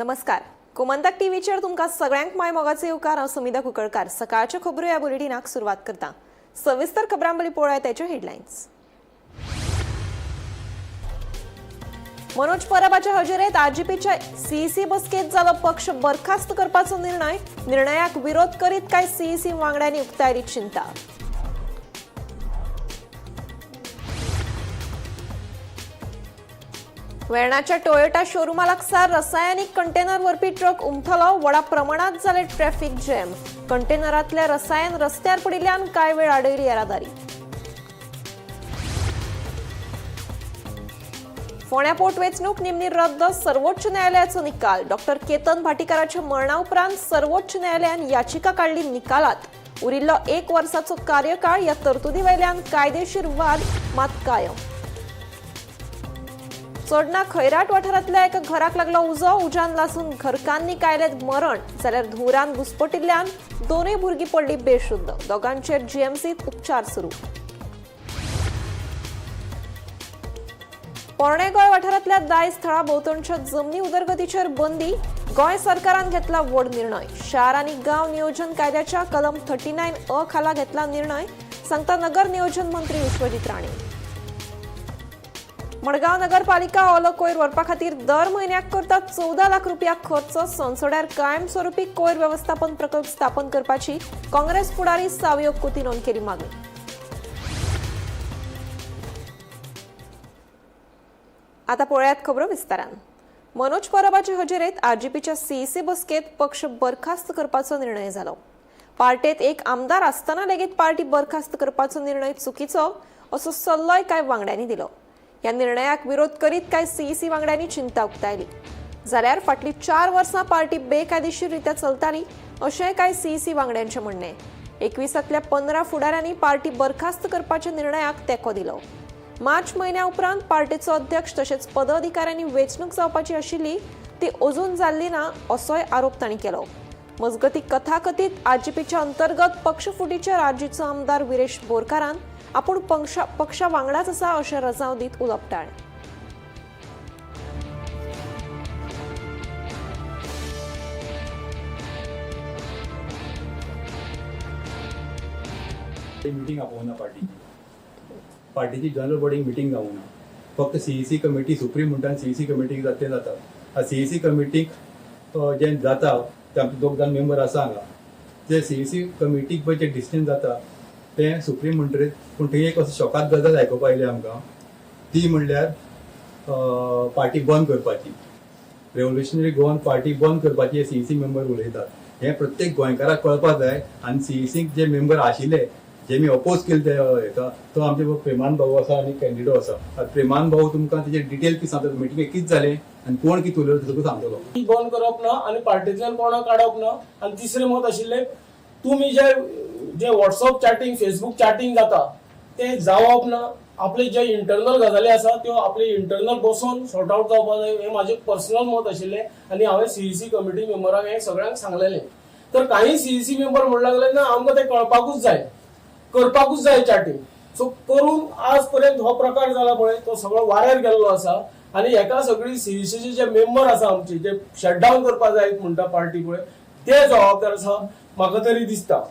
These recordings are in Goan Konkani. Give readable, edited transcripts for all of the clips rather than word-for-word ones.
नमस्कार, गोमंतक टीव्हीचेर तुमकां सगळ्यांक माय मोगाचे येवकार. हांव समिधा कुंकळकार. सकाळच्यो खबरो ह्या बुलेटिनाक सुरवात करता. सविस्तर खबरां पयलीं पळोवया त्याच्यो हेडलायन्स. मनोज परबाच्या हजेरेत आरजीपीच्या सीईसी बसकेत जालो पक्ष बरखास्त करपाचो निर्णय. निर्णयाक विरोध करीत काय सीईसी वांगड्यांनी उक्तायली चिंता. वेर्णाच्या टोयोटा शोरुमा लागसार रसायनीक कंटेनर व्हरपी ट्रक उमथलो. व्हडा प्रमाणात जाले ट्रॅफिक जॅम. कंटेनरांतले रसायन रस्त्यार पडिल्ल्यान कांय वेळ आडयली येरादारी. फोंड्या पोट वेंचणूक निमणी रद्द. सर्वोच्च न्यायालयाचो निकाल. डॉक्टर केतन भाटीकाराच्या मरणा उपरांत सर्वोच्च न्यायालयान याचिका काडली निकालात. उरिल्लो एक वर्साचो कार्यकाळ ह्या तरतुदी वयल्यान कायदेशीर वाद मात कायम. चोडणा खैराट वाठारांतल्या एका घराक लागलो उजो. उज्यान लासून घरकान्नी कायलें मरण, जाल्यार धुंवरान घुस्पटिल्ल्यान दोनूय भुरगीं पडली बेशुद्ध. दोगांचेर जीएमसीत उपचार सुरू. पोरणे गोंय वाठारांतल्या दायज थळा भोंवतणच्या जमनी उदरगतीचेर बंदी. गोंय सरकारान घेतला व्हड निर्णय. शार आनी गांव नियोजन कायद्याच्या कलम 39 अ खाला घेतला निर्णय, सांगता नगर नियोजन मंत्री विश्वजीत राणे. मडगांव नगरपालिका ओलो कोयर व्हरपा खातीर दर म्हयन्याक करता 14 लाख रुपया खर्च. संसोड्यार कायमस्वरूपी कोयर वेवस्थापन प्रकल्प स्थापन करपाची काँग्रेस फुडारी सावियो कुतिनोन केली मागणी. आता पळयात खबरो विस्तारान. मनोज परबाचे हजेरेत आरजीपीच्या सीईसी बसकेत पक्ष बरखास्त करपाचो निर्णय जालो. पार्टेत एक आमदार आसतना लेगीत पार्टी बरखास्त करपाचो निर्णय चुकीचो असो सल्लोय कांय वांगड्यांनी दिलो. ह्या निर्णयाक विरोध करीत कांय सीईसी वांगड्यांनी चिंता उक्तायली. जाल्यार फाटलीं 4 वर्सां पार्टी बेकायदेशीर रित्या चलताली अशेंय कांय सीईसी वांगड्यांचें म्हणणें. 21तांतल्या 15 फुडाऱ्यांनी पार्टी बरखास्त करपाच्या निर्णयाक तेंको दिलो. मार्च म्हयन्या उपरांत पार्टीचो अध्यक्ष तशेंच पदाधिकाऱ्यांनी वेंचणूक जावपाची आशिल्ली, ती अजून जाल्ली ना असोय आरोप तांणी केलो. मजगती कथाकथीत आरजीपीच्या अंतर्गत पक्षफुटीचेर आरजीचो आमदार विरेश बोरकारान आपूण पक्षा वांगडाच आसा अशें रजांव दीत उलोवप टाळ्ळें. मिटींग आपोवना पार्टीची, पार्टीची जनरल बॉडी मिटींग जावना. फक्त सीईसी कमिटी सुप्रीम म्हणटा, सीईसी कमिटीक जाता तें जाता. सीईसी कमिटीक जें जाता ते आमचे दोग जाण मेंबर आसा हांगा. ते सीईसी कमिटीक पळय जें डिसिजन जाता तें सुप्रीम म्हणटरीच, पूण थंय एक असो शॉकात गजाल आयकुपा आयली आमकां, ती म्हणल्यार पार्टी बंद करपाची, रेव्होल्युशनरी गोवन पार्टी बंद करपाची हे सीईसी मेंबर उलयतात. हें प्रत्येक गोंयकाराक कळपाक जाय. आनी सीईसीक जे मेंबर आशिल्ले जे मी अपोज केले ते हेका, तो आमचे प्रेमान भाऊ आसा आनी कॅन्डिडो आसा. आतां प्रेमान भाऊ तुमकां तेजे डिटेल कितें सांगता, मिटिंगेक कितें जालें आनी कोण कितें उलयलो तें सगळें सांगतलो. बंद करप ना आनी पार्टींतल्यान कोणाक काडप ना. आनी तिसरें मत आशिल्लें, तुमी जे जे व्हॉट्सअप चॅटिंग, फेसबूक चॅटिंग जाता ते जावप ना. आपले जे इंटरनल गजाली आसा त्यो आपले इंटरनल बसून सॉर्ट आवट जावपाक जाय, हें म्हाजें पर्सनल मत आशिल्लें. आनी हांवें सीईसी कमिटी मेंबरांक हें सगळ्यांक सांगलेलें. तर काही सीईसी मेंबर म्हणूंक लागले ना आमकां तें कळपाकूच जाय, करपाकूच जाय चॅटिंग. सो करून आज पर्यंत हो प्रकार जाला पळय तो सगळो वाऱ्यार गेल्लो आसा. आनी हेका सगळी सीईसीचे जे मेंबर आसा आमचे, जे शटडावन करपाक जाय म्हणटा पार्टी पळय, ते जबाबदार आसा म्हाका तरी दिसता.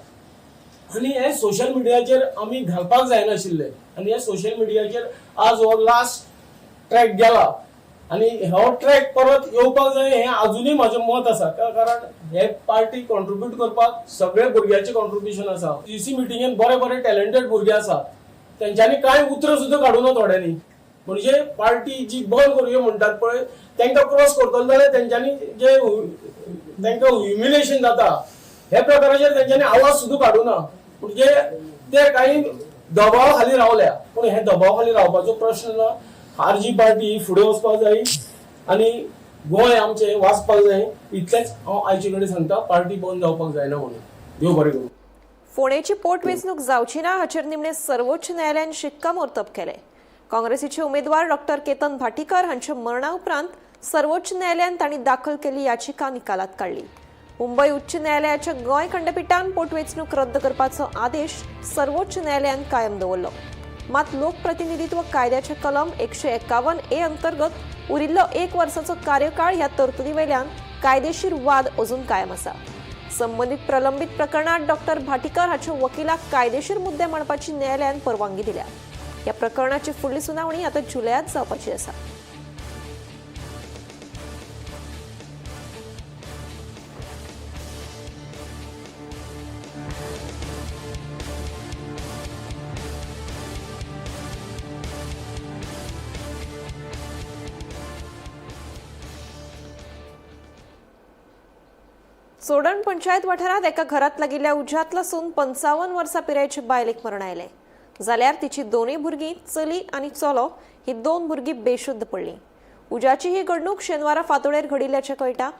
आनी हे सोशल मिडियाचेर आमी घालपाक जायनाशिल्ले. आनी हे सोशल मिडियाचेर आज हो लास्ट ट्रॅक गेला आनी हो ट्रॅक परत येवपाक जाय हें आजुनूय म्हाजें मत आसा. कारण हे पार्टी कॉन्ट्रिब्यूट करपाक सगळे भुरग्याचें कॉन्ट्रिब्युशन आसा. सीसी मिटिंगेन बरे बरे टॅलेंटेड भुरगे आसा, तेंच्यांनी कांय उतरां सुद्दां काडूना थोड्यांनी. म्हणजे पार्टी जी बंद करुया म्हणटात पळय तेंकां क्रॉस करतलो जाल्यार तेंच्यांनी जे तेंकां ह्युमिलेशन जाता ह्या प्रकाराचेर तेंच्यांनी आवाज सुद्दां काडूना. म्हणजे ते काही दबाव खाली रावल्या. पूण हे दबाव खाली रावपाचो प्रश्न ना. आरजी पार्टी फुडें वचपाक जाय आनी गोंय आमचें वाचपाक जाय, इतलेंच हांव आयचे कडेन सांगता. पार्टी बंद जावपाक जायना म्हणून. देव बरें करूं. फोंडेची पोटवेंचणूक जावची ना हाचेर निमणे सर्वोच्च न्यायालयान शिक्कामोर्तब केलें. काँग्रेसीचे उमेदवार डॉक्टर केतन भाटीकर हांच्या मरणा उपरांत सर्वोच्च न्यायालयान तांणी दाखल केल्ली याचिका निकालात काडली. मुंबय उच्च न्यायालयाच्या गोंय खंडपिठान पोटवेंचणूक रद्द करपाचो आदेश सर्वोच्च न्यायालयान कायम दवरलो. मात लोकप्रतिनिधित्व कायद्याच्या कलम 151 ए अंतर्गत उरिल्लो एक वर्साचो कार्यकाळ ह्या तरतुदी वयल्यान कायदेशीर वाद अजून कायम आसा. संबंदीत प्रलंबित प्रकरणात डॉक्टर भाटीकर हाच्या वकिलाक कायदेशीर मुद्दे मांडपाची न्यायालयान परवानगी दिल्या. ह्या प्रकरणाची फुडली सुनावणी आता जुलयात जावपाची आसा. चोडण पंचायत वाठारात एका घरात लागिल्ल्या उज्यांत लासून 55 वर्सां पिरायेचे बायलेक मरण आयलें. जाल्यार तिची दोनूय भुरगीं चली आनी चलो ही 2 भुरगीं बेशुद्ध पडलीं. उज्याची ही घडणूक शेनवारा फांतोडेर घडिल्ल्याचें कळटा.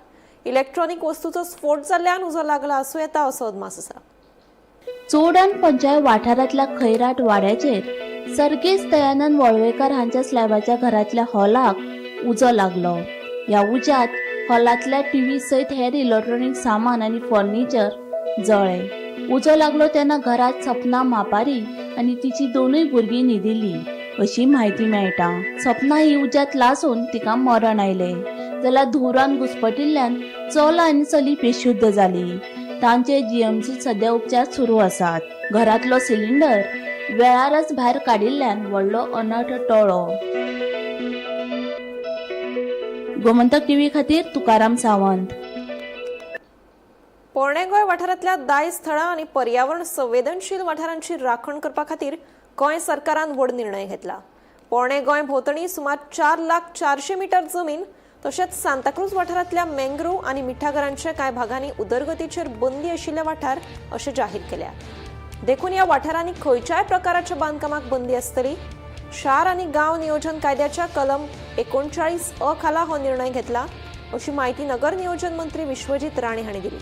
इलेक्ट्रॉनिक वस्तूचो स्फोट जाल्ल्यान उजो लागला आसूं येता असो अदमास आसा. चोडण पंचायत वाठारांतल्या खैराट वाड्याचेर सर्गेस्त दयानंद वळवेकर हांच्या स्लॅबाच्या घरांतल्या हॉलाक उजो लागलो. ह्या उज्यांत हॉलांतल्या टीव्ही सयत हेर इलेक्ट्रॉनिक सामान आनी फर्निचर जळ्ळें. उजो लागलो तेन्ना घरांत सपना मापारी आनी तिची दोनूय भुरगीं न्हिदिल्लीं अशी म्हायती मेळटा. सपना ही उज्यांत लासून तिका मरण आयलें, जाल्यार धुंवरान घुस्पटिल्ल्यान चलो आनी चली बेशुद्ध जाली. तांचे जीएमसीत सद्या उपचार सुरू आसात. घरांतलो सिलिंडर वेळारच भायर काडिल्ल्यान व्हडलो अनर्थ टळ्ळो. गोमंतक टीव्ही खातीर तुकाराम सावंत. पोरणे गोंय वाठारांतल्या दायज थळां आनी पर्यावरण संवेदनशील वाठारांची राखण करपा खातीर गोंय सरकारान व्हड निर्णय घेतला. पोरणे गोंय भोंवतणी सुमार 4,00,400 मीटर जमीन तशेंच सांताक्रूज वाठारांतल्या मँग्रोव आनी मिठागरांच्या कांय भागांनी उदरगतीचेर बंदी आशिल्ले वाठार अशें जाहीर केल्या. देखून ह्या वाठारांनी खंयच्याय प्रकाराच्या बांदकामाक बंदी आसतली. शार आनी गांव नियोजन कायद्याच्या कलम 39 अ खाला हो निर्णय घेतला अशी म्हायती नगर नियोजन मंत्री विश्वजीत राणे हांणी दिली.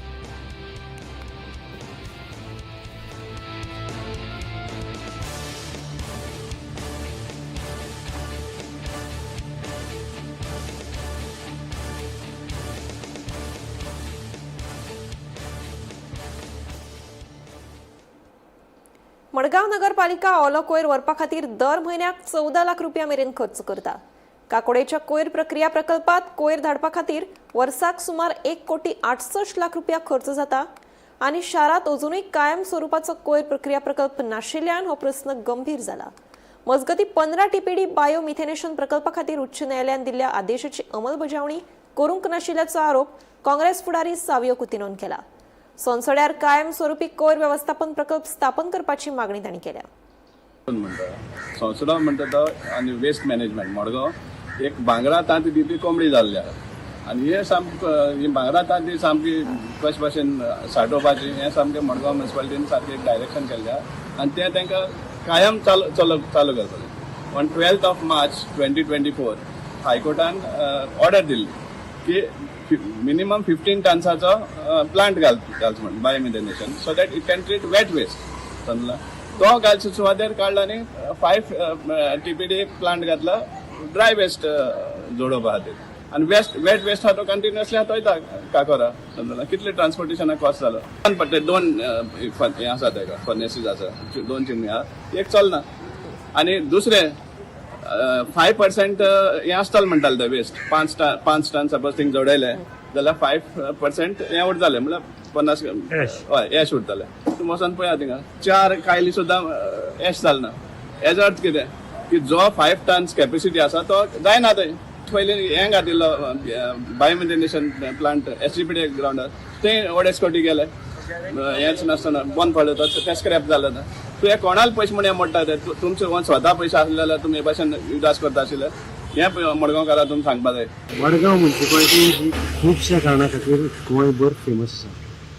मडगांव नगरपालिका ओलो कोयर व्हरपा खातीर दर म्हयन्याक 14 लाख रुपया मेरेन खर्च करता. काकोडेच्या कोयर प्रक्रिया प्रकल्पात कोयर धाडपा खातीर वर्साक सुमार 1,68,00,000 रुपया खर्च जाता आनी शारांत अजुनूय कायम स्वरुपाचो कोयर प्रक्रिया प्रकल्प नाशिल्ल्यान हो प्रस्न गंभीर जाला. मजगतीं 15 टीपीडी बायो मिथेनेशन प्रकल्पा खातीर उच्च न्यायालयान दिल्ल्या आदेशाची अंमलबजावणी करूंक नाशिल्ल्याचो आरोप काँग्रेस फुडारी सावियो कुतिनोन केला. सोनसड्यार कायमस्वरूपी कोयर व्यवस्थापन प्रकल्प स्थापन करपाची मागणी तांणी केल्या. म्हणटा संसडो म्हणटा तो आनी वेस्ट मॅनेजमेंट मडगांव एक भांगरा तांती दिवपी कोंबडी जाल्ली आहा आनी हे सामकें ही भांगरा तांती सामकी कशे भाशेन साठोवपाची हें सामकें मडगांव म्युनिसिपालिटीन सारकें एक डायरेक्शन केल्लें आहा आनी तें तांकां कायम चालू चालू करतलें. On 12th of March 2024 हायकोर्टान order दिल्ली की मिनिमम 15 टन्साचो प्लांट घालचो म्हण biomethanation so that it can treat wet waste समजला. तो घालचे सुवातेर काडलो आनी 5 TPD plant घातला ड्राय वेस्ट जोडोवपा खातीर आनी वेट वेस्ट आहा तो कंटिन्युअसली आतां वयता काकोरा समजला. कितले ट्रान्सपोर्टेशना कॉस्ट जालो पडटे दोन हें आसा तेका फर्नेसीस आसा 2 चिमणी आहा एक चलना आनी दुसरें 5% हें आसतलें म्हणटाले ते वेस्ट 5 टन सपोज थिंग जोडयले जाल्यार 5% हें उरतालें म्हणल्यार 50 हय एश उरतालें. तूं वचोन पळया थिंगा 4 कायली सुद्दां एश जालें ना. हेजो अर्थ कितें की जो 5 टन्स कॅपेसिटी आसा तो जायना थंय. पयलीं हें घातिल्लो बायोमिथेनेशन प्लांट SGPD ग्रावंडार थंय 2.5 कोटी गेले हेंच नासतना बंद पडलो तो तें स्क्रॅप जालें ना. तुवें कोणाल पयशे म्हण हें मोडटा ते तुमचे स्वता पयशे आसले जाल्यार तुमी हे भाशेन उदास करता आशिल्ले हें मडगांवकारां तुमी सांगपा जाय. मडगांव म्युनिसिपालिटी ही खुबश्या कारणां खातीर गोंयभर फेमस आसा.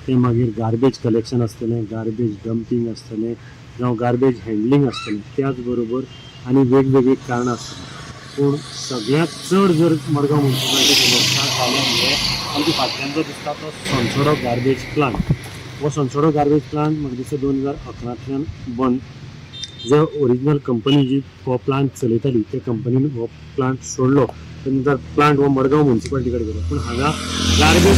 तें मागीर गार्बेज कलेक्शन आसतलें, गार्बेज डंपींग आसतलें जावं गार्बेज हँडलिंग आसतलें, त्याच बरोबर आनी वेगवेगळीं कारणां आसतलीं. पूण सगळ्यांत चड जर मडगांव म्युनिसिपालिटी फेमस आसा जाल्यार म्हणजे आमच्या फाटल्यान जो दिसता तो सोनसडो गार्बेज प्लांट. हो सोनसडो गार्बेज प्लांट म्हाका दिसता 2011 बंद. जे ओरिजिनल कंपनी जी हो प्लांट चलयताली ते कंपनीन हो प्लांट सोडलो. नंतर प्लांट हो मडगांव म्युनिसिपालिटी कडेन गेलो. पूण हांगा गार्बेज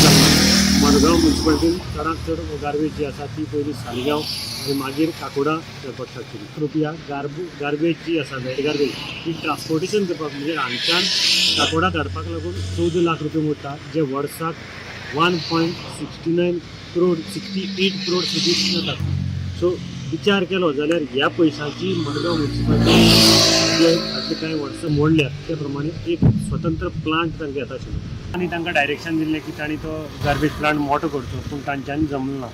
जालें. मडगांव म्युनिसिपालिटीन चडांत चड गार्बेज जी आसा ती पयली सालिगांव आनी मागीर काकोडा व्हरपाक शकतली. रुपया गार्बेज जी आसा वेट गार्बेज ही ट्रान्सपोर्टेशन करपाक म्हणजे हांगच्यान काकोडा धाडपाक लागून 14 लाख रुपया मोडटा, जे वर्साक 1.69 crore 68 crore rupees जातात. सो विचार केलो जाल्यार ह्या पयशांची मडगांव म्युनिसिपालिटी जे फाटलीं कांय वर्सां मोडल्यात ते प्रमाणे एक स्वतंत्र प्लांट तांकां येता आशिल्लो आनी तांकां डायरेक्शन दिल्लें की तांणी तो गार्बेज प्लांट मोठो करचो, पूण तांच्यांनी जमलो ना.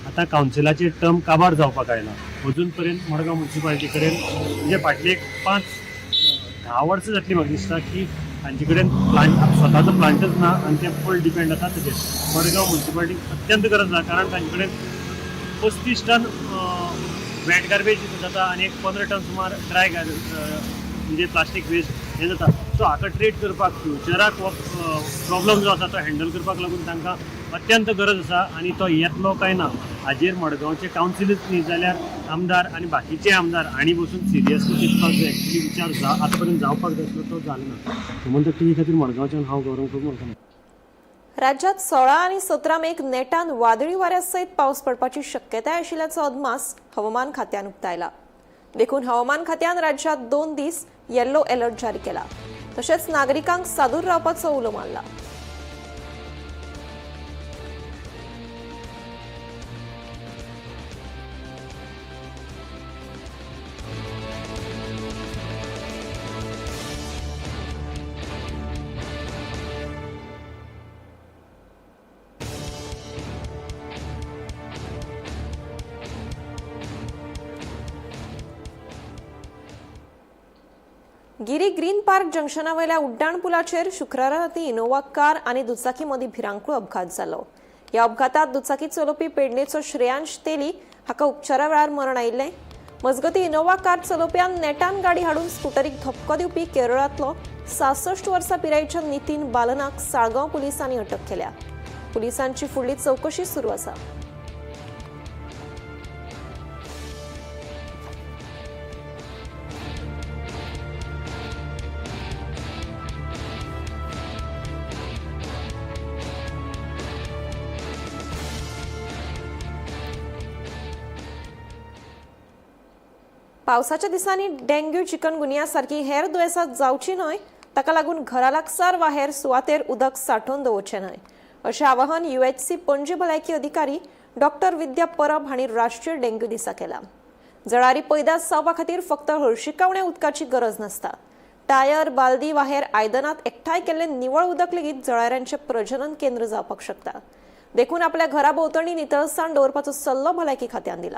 आतां कावन्सिलाचेर टर्म काबार जावपाक आयला. अजून पर्यंत मडगांव म्युनिसिपालिटी कडेन म्हणजे फाटली एक 5-10 वर्सां जातली म्हाका दिसता की तांचे कडेन प्लांट स्वताचो प्लांटच ना आनी ते फूल डिपेंड आसा ताचेर. मडगांव म्युनिसिपालिटीक अत्यंत गरज आसा, कारण तांचे कडेन 35 टन वेट गार्बेज जाता आनी एक 15 टन सुमार ड्राय म्हणजे प्लास्टीक वेस्ट हें जाता. सो हाका ट्रीट करपाक फ्युचराक हो प्रॉब्लम जो आसा तो हँडल करपाक लागून तांकां अत्यंत गरज आसा आनी तो येतलो काय ना हाजेर मडगांवचे कावन्सिलूच न्ही जाल्यार आमदार आनी बाकीचे आमदार हांणी बसून सिरियसली चिंतपाक जाय. एक्चुली विचार आतां पर्यंत जावपाक जाय आसलो तो जालो ना. गोमंतक टीव्ही खातीर मडगांवच्यान हांव गौरव प्रभू. राज्यात 16 आनी 17 मेक नेटान वादळी वाऱ्या सयत पावस पडपाची शक्यताय आशिल्ल्याचो अदमास हवामान खात्यान उक्तायला. देखून हवामान खात्यान राज्यात 2 दीस येल्लो अलर्ट जारी केला. तशेंच नागरिकांक सादूर रावपाचो उलो मारला. गिरी ग्रीन पार्क जंक्शनावेल्या उड्डाण पुलाचेर शुक्रारा राती इनोवा कार आनी दुचाकी मदीं भिरांकूळ अपघात जालो. ह्या अपघातात दुचाकी चलोवपी पेडणेचो श्रेयांश तेली हाका उपचारा वेळार मरण आयिल्लें. मजगतीं इनोवा कार चलोवप्यान नेटान गाडी हाडून स्कुटरीक धपको दिवपी केरळांतलो 66 वर्सां पिरायेच्या नितीन बालनाक साळगांव पुलिसांनी अटक केल्या. पुलिसांची फुडली चवकशी सुरू आसा. पावसाच्या दिसांनी डेंग्यू, चिकनगुनिया सारकी हेर दुयेंसां जावची न्हय ताका लागून घरा लागसार वा हेर सुवातेर उदक सांठोवन दवरचें न्हय अशें आवाहन UHC Panaji भलायकी अधिकारी डॉक्टर विद्या परब हांणी राष्ट्रीय डेंग्यू दिसा केला. जळारी पैदास जावपा खातीर फक्त हळशिकावण्या उदकाची गरज नासता. टायर, बालदी वा हेर आयदनांत एकठांय केल्लें निवळ उदक लेगीत जळारांचें प्रजनन केंद्र जावपाक शकता. देखून आपल्या घरा भोंवतणी नितळसाण दवरपाचो सल्लो भलायकी खात्यान दिला.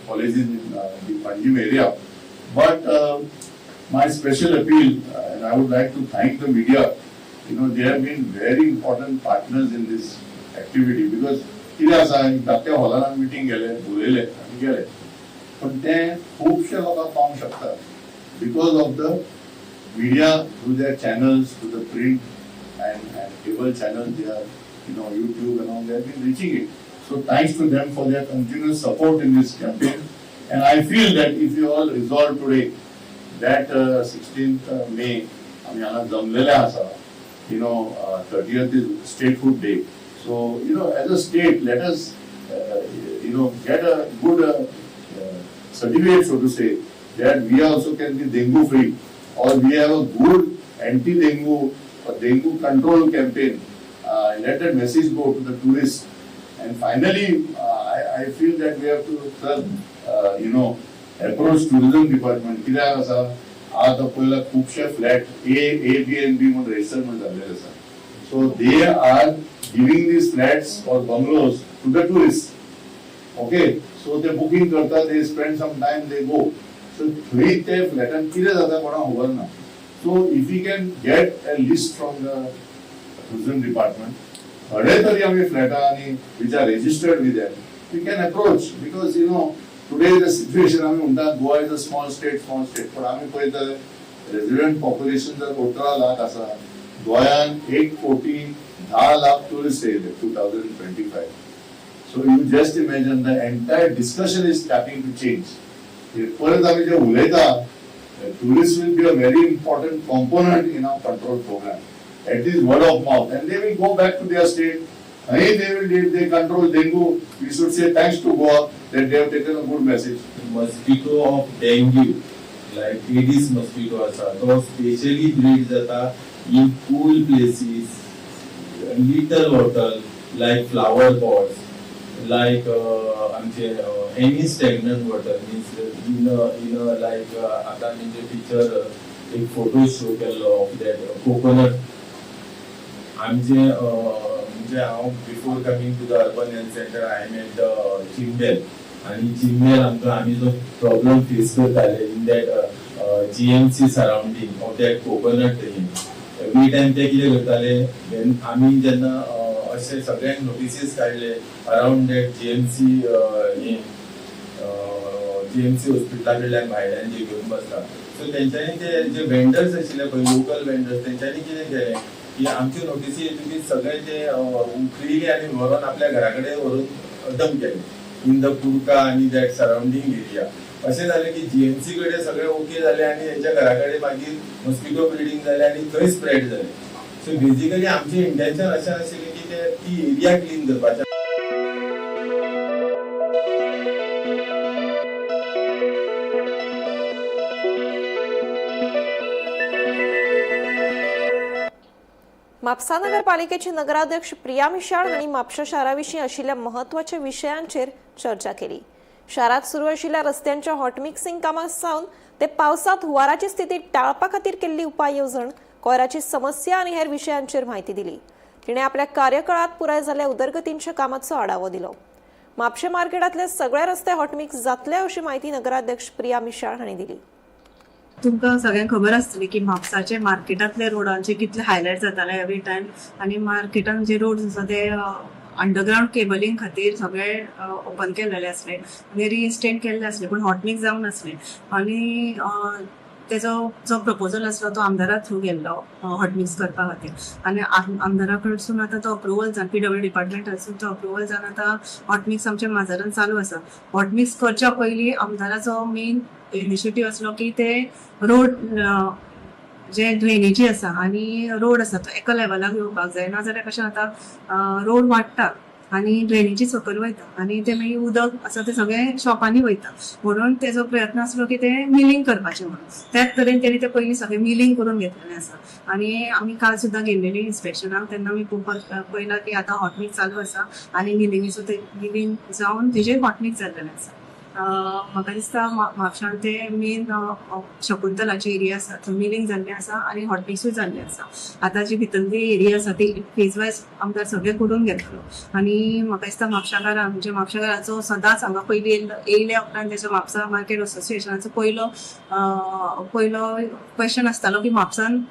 Colleges in the Panjim area, but my special appeal, and I would like to thank the media. You know, they have been very important partners in this activity because कितें आसा, धाकट्या हॉलान मिटींग गेले, उलयले आनी गेले, पण तें खुबशे लोकांक पावंक शकता because of the media through their channels, through the print and cable channels, they are, you know, YouTube and all, they have been reaching it. So thanks to them for their continuous support in this campaign. And I feel that if you all resolve today that 16th May, आमी हांगा जमलेले आसा, you know, 30th is Statehood Day. So, you know, as a state, let us, you know, get a good certificate, so to say, that we also can be dengue free, or we have a good anti-dengue or dengue control campaign. Let that message go to the tourists. And finally, I feel that we have to, you know, approach tourism department. कित्याक आसा, आतां पयला खुबशे flat A B N B म्हूण रजिस्टर म्हूण जाल्लेले आसा. So they are giving these flats or bungalows to the tourists. Okay, so ते booking करता, they spend some time, they go. So थंय ते फ्लॅटान कितें जाता कोणाक खबर ना. So if you can get a list from the tourism department, थोडे तरी आमी फ्लॅटां आनी which are registered with them, we can approach because you know today the situation आमी म्हणटा Goa is a small state, small state, पण आमी पळयता रेजिडंट पॉप्युलेशन जर 18 लाख आसा गोंयान 1 कोटी 10 लाख टुरिस्ट येयले 2025. So you just imagine, the entire discussion is starting to change. परत आमी जे उलयता, tourist will be a very important component in our control program, at least word of mouth, and they will go back to their state. And they will, if they control dengue, we should say thanks to Goa that they have taken a good message. Mosquito of dengue, like Aedes mosquito आसा, तो स्पेशली ब्रीड जाता in cool places, little water, like flower pots, like आमचे any stagnant water, means in like आतां आमी पिक्चर एक फोटो शो केल्लो ऑफ that coconut. आमचे म्हणजे हांव before coming to the urban health center, I am at the Chimbel आनी चिंबेल आमकां आमी जो प्रॉब्लम फेस करताले in that GMC surrounding of that coconut, every time ते कितें करताले, then आमी जेन्ना अशे सगळ्यांक नोटिसीस काडले अराउंड that GMC, हे जीएमसी हॉस्पिटला कडल्यान भायल्यान जे घेवन बसता, सो तेंच्यांनी ते जे वेंडर्स आशिल्ले पळय, लोकल वेंडर्स, तेंच्यांनी कितें केलें की आमच्यो नोटिसी येतकीच सगळे ते उखलिले आनी व्हरोन आपल्या घरा कडेन व्हरून डंप केले इन the कुडका आनी that surrounding area. अशें जालें की जीएमसी कडेन सगळे ओके जाले आनी हेंच्या घरा कडेन मागीर मॉस्किटो ब्रिडींग जालें आनी थंय स्प्रेड जालें. सो बेजिकली आमचें इंटेन्शन अशें आशिल्लें की ते ती एरिया क्लीन करपाचें. म्हापसा नगरपालिकेचे नगराध्यक्ष प्रिया मिशाळ हांणी म्हापशा शाराविशीं आशिल्ल्या म्हत्वाच्या विशयांचेर चर्चा केली. शारात सुरू आशिल्ल्या रस्त्यांच्या हॉटमिक्सिंग कामां सावन ते पावसात हुवाराची स्थिती टाळपा खातीर केल्ली उपाय येवजण, कोयराची समस्या आनी हेर विशयांचेर म्हायती दिली. तिणें आपल्या कार्यकाळात पुराय जाल्ल्या उदरगतींच्या कामाचो आढावो दिलो. म्हापशें मार्केटांतले सगळे रस्ते हॉटमिक्स जातले अशी म्हायती नगराध्यक्ष प्रिया मिशाळ हांणी दिली. तुमकां सगळ्यांक खबर आसतली की म्हापसाचे मार्केटांतले रोडांचे कितले हायलायट जाताले एवरी टायम आनी मार्केटान जे रोड आसा ते अंडरग्रावंड केबलिंग खातीर सगळे ओपन केलेले आसले आनी रिइन्स्टेट केल्ले आसले, पूण हॉटमिक्स जावंक नासले. आनी तेजो जो प्रपोजल आसलो तो आमदारा थ्रू गेल्लो हॉटमिक्स करपा खातीर आनी आमदारा कडसून आतां तो अप्रुवल जावन, पीडब्ल्यू डिपार्टमेंटासून तो अप्रुवल जावन आतां हॉटमिक्स आमच्या माजारान चालू आसा. हॉटमिक्स करच्या पयलीं आमदाराचो मेन इनिशिएटीव आसलो की ते रोड जे ड्रेनेजी आसा आनी रोड आसा तो एका लेवलाक येवपाक जाय, नाजाल्यार कशें जाता, रोड वाडटा आनी ड्रेनेजी सकयल वयता आनी ते मागीर उदक आसा ते सगळें शॉपांनी वयता. म्हणून तेजो प्रयत्न आसलो की ते मिलिंग करपाचें म्हणून. त्याच तरेन तेणी ते पयलीं सगळें मिलिंग करून घेतलेलें आसा. आनी आमी काल सुद्दां गेल्लेली इन्स्पेक्शनाक, तेन्ना आमी पळोवपाक पळयलां की आतां हॉटमिक्स चालू आसा आनी मिलिंगेचो ते मिलिंग जावन तेजेर हॉटमिक्स जाल्लेलें आसा. म्हाका दिसता म्हापशान ते मेन शकुंतलाची एरिया आसा थंय मिलिंग जाल्लें आसा आनी हॉटमिक्सूय जाल्लें आसा. आतां जी भितरली एरिया आसा ती फेज वायज आमदार सगळें करून घेतलो. आनी म्हाका दिसता म्हापशाकारांक, म्हणजे म्हापशाकाराचो सदांच हांगा पयलीं येयल्या उपरांत तेजो म्हापसा मार्केट असोसिएशनाचो पयलो क्वेश्चन आसतालो की म्हापसान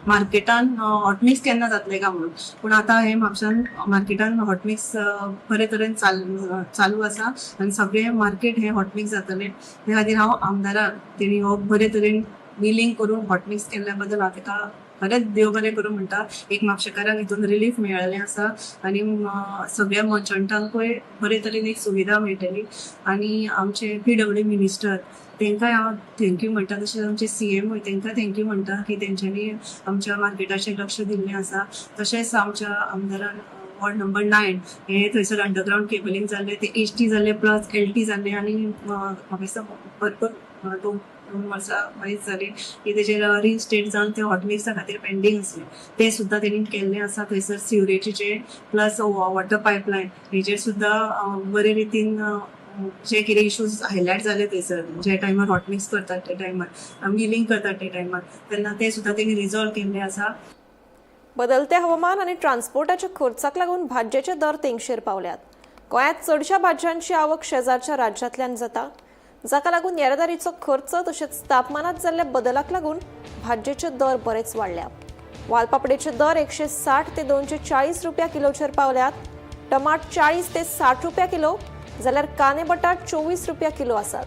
मार्केटान हॉटमिक्स केन्ना जातलें काय म्हणून. पूण आतां हें म्हापशान मार्केटान हॉटमिक्स बरे तरेन चालू आसा आनी सगळें मार्केट हें हॉटमिक्स जातलें. त्या खातीर हांव आमदाराक, तेणी हो बरे तरेन मिलिंग करून हॉटमिक्स केल्ल्या बद्दल हांव ताका खरेंच देव बरें करूं म्हणटा. एक म्हापशेकारांक हितून रिलीफ मेळ्ळेलें आसा आनी सगळ्या मर्चंटांकूय बरे तरेन एक सुविधा मेळटली. आनी आमचे पीडब्ल्यू मिनिस्टर तांकांय हांव thank you म्हणटा, तशेंच आमचे सीएमूय तांकां thank you म्हणटा की तेंच्यांनी आमच्या मार्केटाचेर लक्ष दिल्लें आसा. तशेंच आमच्या आमदारान वॉर्ड नंबर 9 हे थंयसर अंडरग्रावंड केबलिंग जाल्लें, ते एचटी जाल्लें प्लस एलटी जाल्लें आनी म्हाका दिसता भरपूर 2 2 वर्सां वयच जालीं की तेजेर रिइन्स्टेट जावन ते हॉटमिक्सा खातीर पेंडींग आसलें, तें सुद्दां तेणी केल्लें आसा. थंयसर सिवरेजीचे प्लस वॉटर पायपलायन हेजेर सुद्दां बरे रितीन जे कितें इश्यूज हायलायट जाले थंयसर, जे टायमार हॉटमिक्स करतात ते टायमार, मिलिंग करतात ते टायमार, तेन्ना ते सुद्दां तेणी रिजॉल्व केल्ले आसा. बदलते हवामान आनी ट्रान्सपोर्टाच्या खर्चाक लागून भाजयेचे दर तेंगशेर पावल्यात. गोंयांत चडश्या भाजयांची आवक शेजारच्या राज्यांतल्यान जाता, जाका लागून येरादारीचो खर्च तशेंच तापमानात जाल्ल्या बदलाक लागून भाजयेचे दर बरेच वाडल्या. वालपापडेचे दर 160 ते 240 रुपया किलोचेर पावल्यात. टमाट 40 ते 60 रुपया किलो जाल्यार कांदे बटाट 24 रुपया किलो आसात.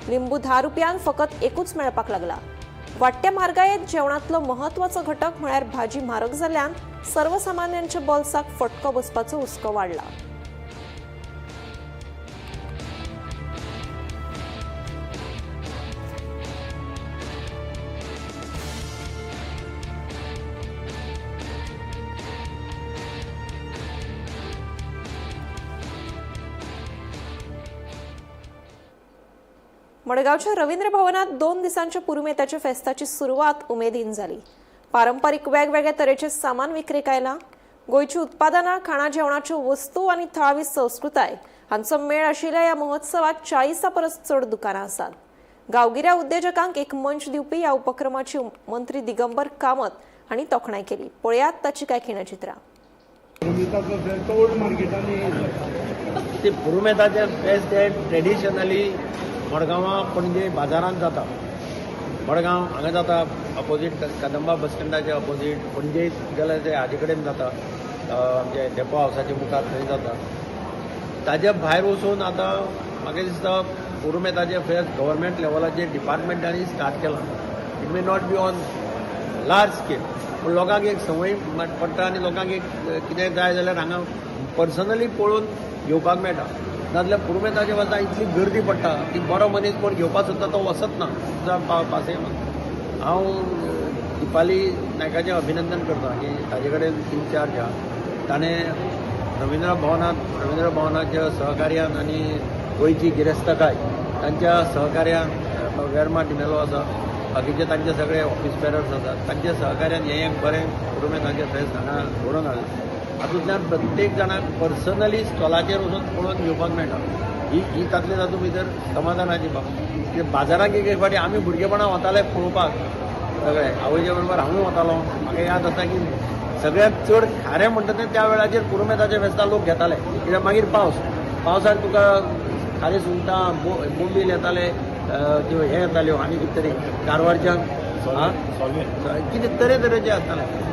लिंबू 10 रुपयांक फकत एकूच मेळपाक लागला. वाडट्या म्हारगायेत जेवणांतलो म्हत्वाचो घटक म्हळ्यार भाजी म्हारग जाल्ल्यान सर्वसामान्यांच्या बोल्साक फटको बसपाचो हुस्को वाडला. मडगांवच्या रवींद्र भवनात 2 दिसांच्या पुरुमेताच्या फेस्ताची सुरवात उमेदीन जाली. पारंपरीक वेगवेगळ्या तरेचे सामान विक्रेक आयला. गोंयची उत्पादनां, खाणा जेवणाच्यो वस्तू आनी थळावी संस्कृताय हांचो मेळ आशिल्ल्या ह्या महोत्सवात 40 परस चड दुकानां आसात. गांवगिऱ्या उद्देजकांक एक मंच दिवपी ह्या उपक्रमाची मंत्री दिगंबर कामत हांणी तोखणाय केली. पळयात ताची काय खिणचित्रां. ते पुरुमेताचे फेस्त हे ट्रेडिशनली मडगांवां पणजे बाजारांत जाता. मडगांव हांगा जाता अपोजीट कदंबा बस स्टँडाचे अपोजीट, पणजे गेल्यार ते हाजे कडेन जाता, आमचे डेपो हावसाचे मुखार थंय जाता. ताज्या भायर वचून आतां म्हाका दिसता पुरुमेताचें फेस्त गव्हर्मेंट लेवलाचेर डिपार्टमेंटांनी स्टार्ट केलां. It may not be on large scale, पूण लोकांक एक संवय पडटा आनी लोकांक एक कितें जाय जाल्यार हांगा पर्सनली पळोवन घेवपाक मेळटा. नाजाल्यार पुरुमेताच्या वता इतली गर्दी पडटा की बरो मनीस कोण घेवपाक सोदता तो वचत ना. पासय हांव दीपाली नायकाचें अभिनंदन करता की ताजे कडेन इन्चार्ज आहा. ताणें रवींद्र भवनाच्या सहकार्यान आनी गोंयची गिरेस्तकाय तांच्या सहकार्यान वेर्मा डिमेलो आसा, बाकीचे तांचे सगळे ऑफिस बेरर्स आसात, तांच्या सहकार्यान हें एक बरें पुरुमेताचें फेस्त हांगा घडोवन हाडलें. हातूंतल्यान प्रत्येक जाणाक पर्सनली स्टॉलाचेर वचून पळोवन घेवपाक मेळटा. ही तातले तातूंत भितर समाधानाची बाब. बाजाराक एक फावटी आमी भुरगेपणां वताले पळोवपाक, सगळे आवयच्या बरोबर हांवूय वतालो. म्हाका याद आसा की सगळ्यांत चड खारें म्हणटा तें त्या वेळाचेर पुरुमेताचे फेस्तां लोक घेताले. कित्याक मागीर पावसाक तुका खारें सुंगटां, बोंबील येताले, त्यो हें येताल्यो आनी कितें तरी कारवारच्यान कितें तरेतरेचे आसताले.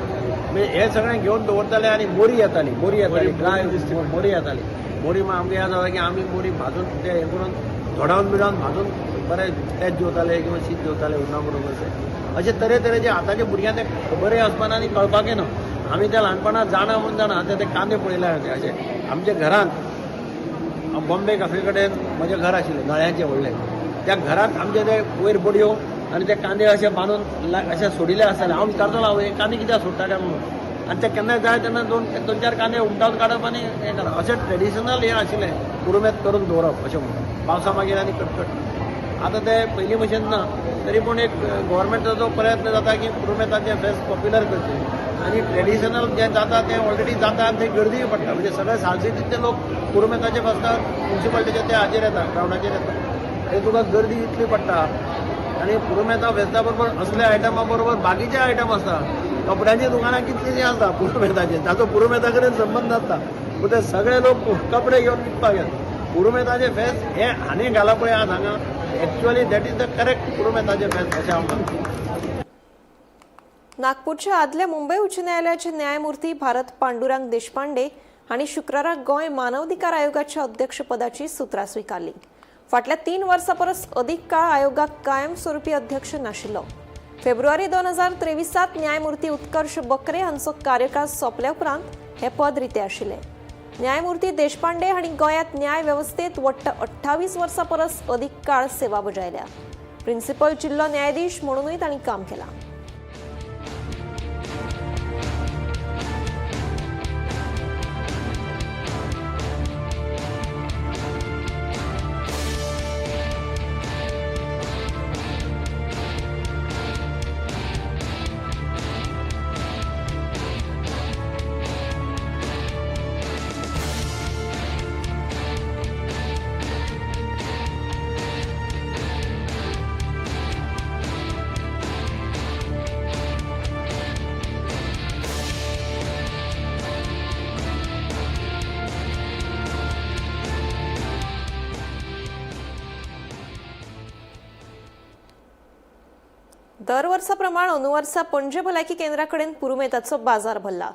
हे सगळें घेवन दवरताले आनी मोरी येताली, ड्राय मोरी येताली. मोरी आमकां याद जाता की आमी मोरी भाजून ते हें करून धोडावन बिडावन भाजून बरें पेज जेवताले किंवा शीत जेवताले हुमणा बरोबर. अशे तरेतरेचे आतांच्या भुरग्यांक तें खबरय आसपाना आनी कळपाकय ना. आमी त्या ल्हानपणांत जाणा म्हूण जाणा आतां ते कांदे पळयले हांवें. अशे आमच्या घरांत बॉम्बे कॅफे कडेन म्हजें घर आशिल्लें नळ्याचें व्हडलें. त्या घरांत आमचे ते वयर बडयो आनी ते कांदे अशे बांदून अशे सोडिल्ले आसताले. हांव विचारतलो हांव हे कांदे कित्याक सोडटा काय म्हणून, आनी ते केन्नाय जाय तेन्ना दोन चार कांदे उमटावन काडप आनी हें करप. अशें ट्रेडिशनल हें आशिल्लें पुरुमेत करून दवरप अशें म्हणून. पावसा मागीर आनी कटकट. आतां ते पयलीं भशेन ना, तरी पूण एक गव्हर्मेंटाचो प्रयत्न जाता की पुरुमेताचें फेस्त पॉप्युलर करचें आनी ट्रेडिशनल जें जाता तें ऑलरेडी जाता आनी थंय गर्दीय पडटा. म्हणजे सगळे सालसिटींतले लोक पुरुमेताचे फेस्ताक म्युनिसिपालिटीच्या त्या हाजेर येता, ग्रावंडाचेर येता. थंय तुका गर्दी इतली पडटा आनी पुरुमेता फेस्ता बरोबर असल्या आयटमा बरोबर बाकीचे आयटम आसता. कपड्यांची दुकानां कितलींशीं आसता पुरुमेताचेर, ताचो पुरुमेता कडेन संबंद आसता, पूण ते सगळे लोक कपडे घेवन विकपाक येता. पुरुमेताचें फेस्त हें हांणी घालां पळय आज हांगा, actually that is the correct पुरुमेताचें फेस्त अशें हांव म्हणटा. नागपूरच्या आदल्या मुंबय उच्च न्यायालयाचे न्यायमूर्ती भारत पांडुरंग देशपांडे हांणी शुक्राराक गोंय मानवाधिकार आयोगाच्या अध्यक्षपदाची सुत्रां स्विकारली. फाटल्या 3 वर्सां परस अदीक काळ आयोगाक कायमस्वरूपी अध्यक्ष नाशिल्लो. फेब्रुवारी 2023 न्यायमूर्ती उत्कर्ष बकरे हांचो कार्यकाळ सोंपल्या उपरांत हे पद रितें आशिल्लें. न्यायमूर्ती देशपांडे हांणी गोंयांत न्याय वेवस्थेत वट्ट 28 वर्सां परस अदीक काळ सेवा बजायल्या. प्रिन्सिपल जिल्लो न्यायाधीश म्हणूनय तांणी काम केलां. दरवर्साप्रमाण अंदू वर्सा पणजे भलायकी केंद्रा कडेन पुरुमेताचो बाजार भरला.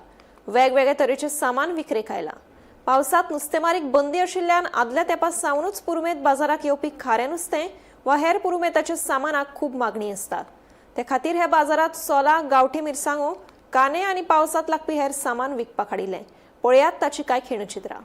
वेगवेगळे तरेचे सामान विक्रेक आयला. पावसात नुस्तेमारीक बंदी आशिल्ल्यान आदल्या तेंपा सावनूच पुरुमेत बाजाराक येवपी खारें नुस्तें वा हेर पुरुमेताच्या सामानाक खूब मागणी आसता. ते खातीर ह्या बाजारात सोलां, गांवठी मिरसांगो, कांदे आनी पावसांत लागपी हेर सामान विकपाक हाडिल्लें. पळयात ताची कांय खिणचित्रां.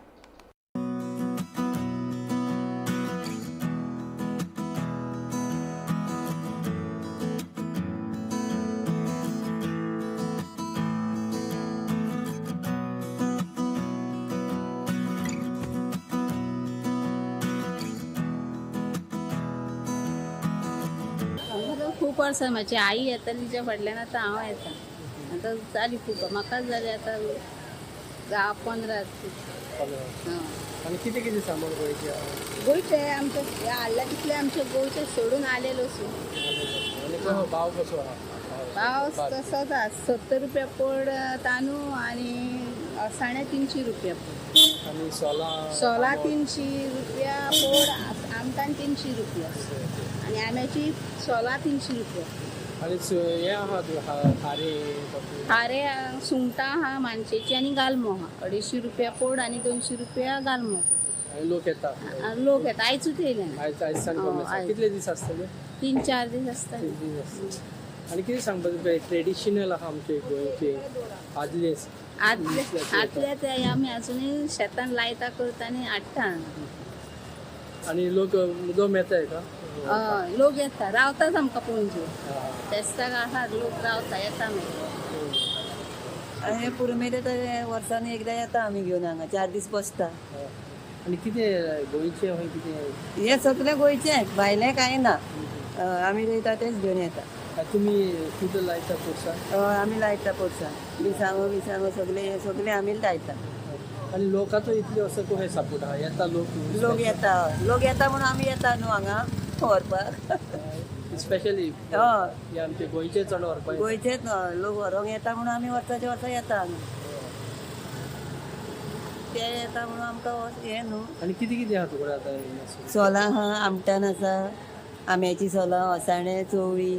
खूब वर्सां म्हाजी आई येताली तिच्या फाटल्यान, आतां हांव येता. आतां जाली खूब, म्हाकाच जाली आतां 10-15. आनी कितें कितें सामान गोंयचें? गोंयचें आमचें हाडलां तितलें आमचें गोंयचें सोडून आलेलो सो. भाव कसो आहा? भाव तसोच आहा, 70 रुपया पड तांदूळ आनी असाण्या 300 रुपया पड. आनी सोलां? सोलां 300 रुपया पड, आमटान 300 रुपया आनी आंब्याची सोलां 300 रुपया. आनी हें आहा खारे? खारे सुंगटां आहा मानशेची आनी गालमो आहा, 250 रुपया पड आनी 200 रुपया गालमो. आनी लोक येता? लोक येता, आयजूच येयले. आयज कितले दीस आसतले? 3-4 दीस आसतले. 3 दीस आसतले. आनी कितें सांगपाक तुका ट्रेडिशनल आहा आमचे गोंयचे आदले? आदले ते आमी आजुनूय शेतान लायता करता आनी हाडटा. आनी लोक मुद्दम येता का? हय, लोक येता, रावताच आमकां पणजे फेस्ताक आहा लोक रावता, येता मागीर. हे पुरुमेंत तर वर्सांनी एकदां येता आमी घेवन हांगा, 4 दीस बसता. आनी कितें गोंयचें हय कितें? हें सगळें गोंयचें, भायलें कांय ना, आमी रोयता तेंच घेवन येता. तुमी कितें लायता पोरसां? हय, आमी लायता पोरसां, मिरसांगो बिरसांगो सगळें, हें सगळें आमी लायता. आनी लोकांचो इतले असो कसो सपोर्ट आहा? येता लोक? लोक येता, लोक येता म्हणून आमी येता न्हू हांगा व्हरपाक. स्पेशली हय, आमचे गोंयचे चड व्हरपाक. गोंयचेच लोक व्हरूंक येता म्हणून आमी वर्साचे वर्सा येता हांगा, ते येता म्हणून आमकां हें न्हू. आनी कितें कितें आहा तुकडे आतां? सोलां आहा, आमटान आसा, आंब्याची सोलां, असाणे, चवळी,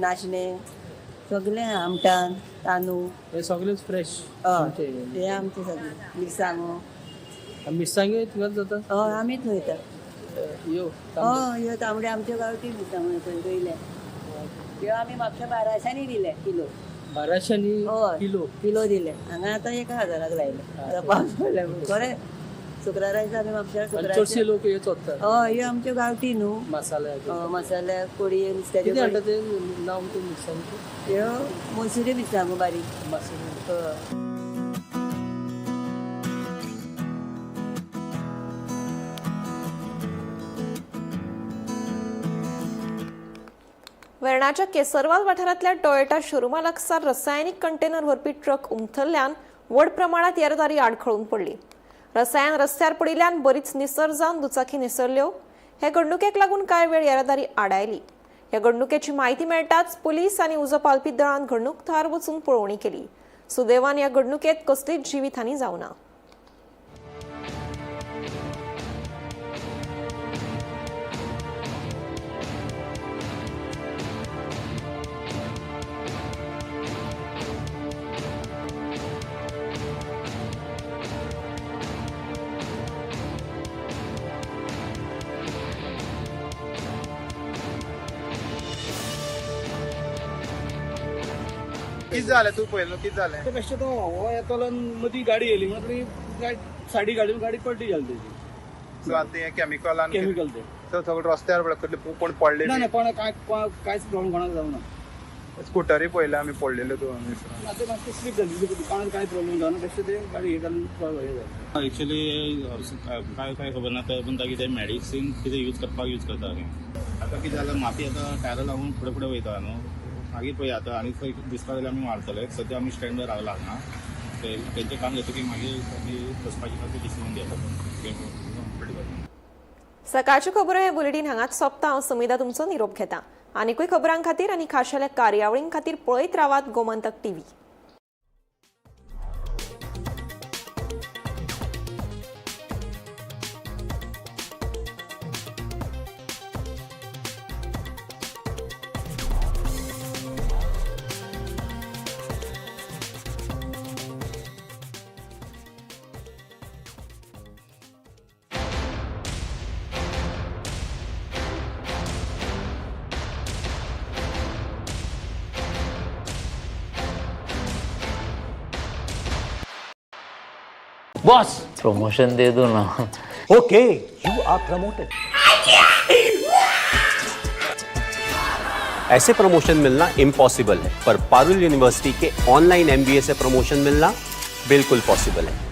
नाशणे सगळें आहा, आमटान, तांदूळ. हे सगळेच फ्रेश? हय, हे आमचे सगळे. मिरसांगो? मिरसांगो तुमकां जाता? हय, आमीच रोयता. यो? हय, ह्यो तांबडे आमच्यो गांवठी मिरसांगो पळय रोयल्या, ह्यो आमी म्हापशा 1200 दिले किलो. 1200 किलो? किलो दिले. हांगा आतां 1000 लायले, आतां पावस पडल्या खरें. शुक्रारा दिसा आमी म्हापशा चडशे लोक हे सोदतात. हय, ह्यो आमच्यो गांवठी न्हू. मसाल्या? मसाल्या, कोडये, नुस्त्याच्यो. कितें हाडटा तें नांव तें मिरसांगचें? ह्यो मसुरी मिरसांगो बारीक. मसुरी. हय. वेर्णाच्या केसरवाल वाठारांतल्या टोयोटा शोरुमा लागसार रसायनीक कंटेनर व्हरपी ट्रक उमथल्ल्यान व्हड प्रमाणात येरादारी आडखळून पडली. रसायन रस्त्यार पडिल्ल्यान बरीच निसर जावन दुचाकी निसरल्यो. हे घडणुकेक लागून कांय वेळ येरादारी आडायली. ह्या घडणुकेची म्हायती मेळटाच पुलीस आनी उजो पालपी दळान घडणूक थळार वचून पळोवणी केली. सुदैवान ह्या घडणुकेत कसलीच जिवीतहानी जावना. कितें जालें तूं पळयलो कितें जालें? ते बेश्टे तो हो येतालो मदीं गाडी येयली म्हणून सायडी गाडी गाडी पडली जाली तेजी. सो आतां हें केमिकलान केमिकल तें सो सगळें रस्त्यार पडलें, कोण पडले? ना ना, कोण कांयच प्रॉब्लम कोणाक जावना. स्कुटरी पळयल्या आमी पडलेल्यो तूं आतां मातशें स्लीप जाली, कोणाक कांय प्रॉब्लम जावना, बेश्टे ते गाडी हे घालून हें जालें. एक्चुअली काय काय खबर ना, पूण ताकी ते मेडिसीन कितें यूज करपाक यूज करता. आतां कितें जालां, माती आतां टायरां लागून फुडें फुडें वयता न्हू, मागीर पळय आतां आनी खंय दिसता जाल्यार आमी मारतले. सद्या आमी स्टँडार रावला हांगा, तेंचें काम जातकीर मागीर आमी वचपाचें खातीर डिसिजन घेतले. सकाळच्यो खबरो हे बुलेटीन हांगाच सोंपता. हांव सुमिधा तुमचो निरोप घेता. आनीकूय खबरां खातीर आनी खाशेल्या कार्यावळीं खातीर पळयत रावात गोमंतक टीव्ही. बॉस, प्रमोशन दे दो ना। Okay, you are promoted. ऐसे प्रमोशन मिलना इम्पॉसिबल है, पर पारुल यूनिवर्सिटी के ऑनलाइन एमबीए से प्रमोशन मिलना बिल्कुल पॉसिबल है।